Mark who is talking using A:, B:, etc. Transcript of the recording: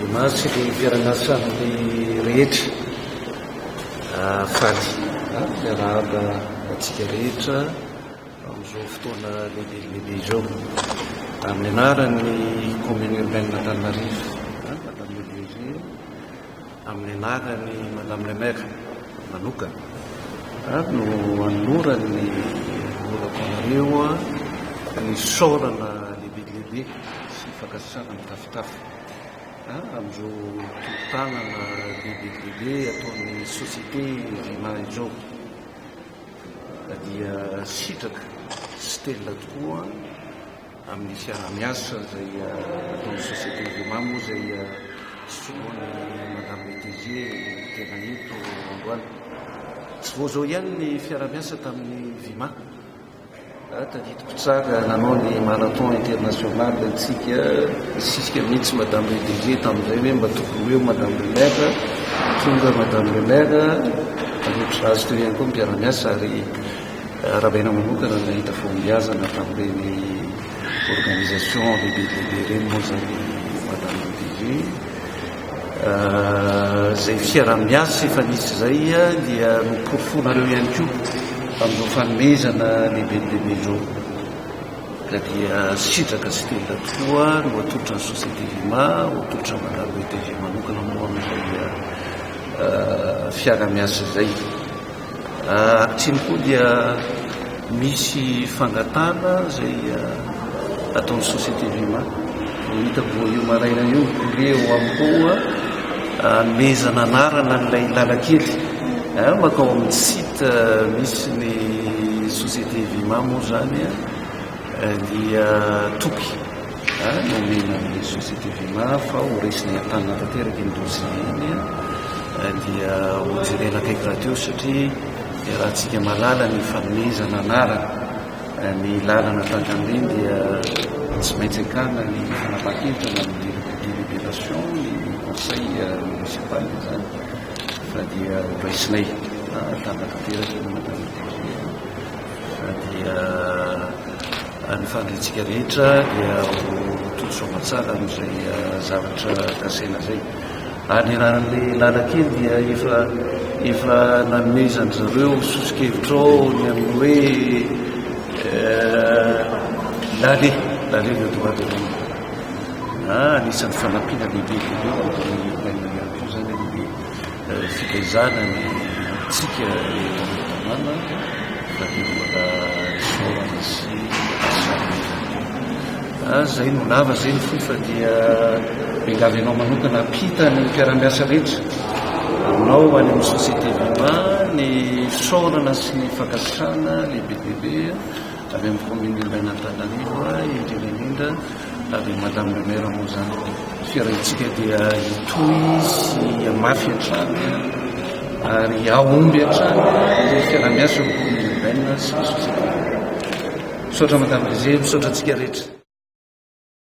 A: Vima sy ny mpiara-miasa aminy rehetra. Faly miarahaba antsika rehetra amin'izao fotoana lehibe lehibe izao. Amin'ny anaran'ny Commune Urbaine Antananarivo, Madame le DG, Amin'ny anaran'i Madame le Maire manokana no anoloran'ny anolorako anareo ny fisaorana lehibe dia lehibe sy fankasitrahana mitafotafo amin'izao tolo-tanana lehibe dia lehibe ataon'ny société Vima izao. Dia sitraka sy telina tokoa. Amin'ny fiaraha-miasa izay ataon'ny société Vima moa izay soloan'ny Madame le DG tena eto androany. Tsy vao izao ihany ny fiaraha-miasa tamin'ny Vima. Tadidiko tsara nanao ny marathon international antsika, nisisika mihitsy Madame le DG tamin'izay hoe mba tokony ho eo Madame le maire, tonga Madame le maire, nanotrona azy teo ihany koa ny mpiara-miasa ary Arahabaina manokana ny nahita fahombiazana tamin'ireny organisation lehibe dia lehibe ireny moa izany Madame le DG. Izay fiaraha-miasa efa nisy izay dia noporofoinareo ihany koa amin'izao fanomezana lehibe dia lehibe izao. Ka dia sitraka sy telina tokoa no atolotra ny société Vima, atolotra Madame le DG manokana moa amin'izay fiaraha-miasa izay. Ankehitriny koa dia misy fangatahana izay ataon'ny société Vima. Vao hitako vao io maraina io ny courrier ao amiko ao hanomezana anarana an'ilay lalan-kely mankao amin'ny site misy ny société Vima moa izany dia toky nomena ny société Vima fa ho raisina an-tanana tanteraka iny dossier iny dia ho jerena akaiky rahateo satria iarahantsika mahalala ny fanomezana anarana ny lalana tahaka an'ireny dia tsy maintsy akana ny fanapahan-kevitra na ny délibération ny conseil municipal izany fa dia ho raisinay an-tanana tanteraka iny madame DG fa dia Ny faniriantsika rehetra dia ho tody soamantsara amin'izay zavatra kasaina izay. Ary ny anaran'ilay lalan-kely dia efa efa nanomezan-dry zareo soso-kevitra ao ny amin'ny hoe l'allée, l'allée de droit de l'homme. Anisan'ny fanampiana lehibe dia lehibe ho an'ny urbaine ihany koa izany ny fitaizana ny antsika eto amin'ny tanàna fa dia mbola isaorana sy fanomezana. Zay no lava zay ny fohy fa dia miangavy anao manokana hampita ny mpiara-miasa rehetra aminao any amin'ny société Vima ny fisaorana sy ny fankasitrahana lehibe dia lehibe avy amin'ny commune urbaine Antananarivo indrindra indrindra Avy amin'i Madame le Maire moa izany. Fiarahintsika dia hitohy sy hihamafy hatrany ary hahomby hatrany ny fiaraha-miasa eo amin'ny commune urbaine sy ny société. Misaotra Madame DG, misaotra antsika rehetra.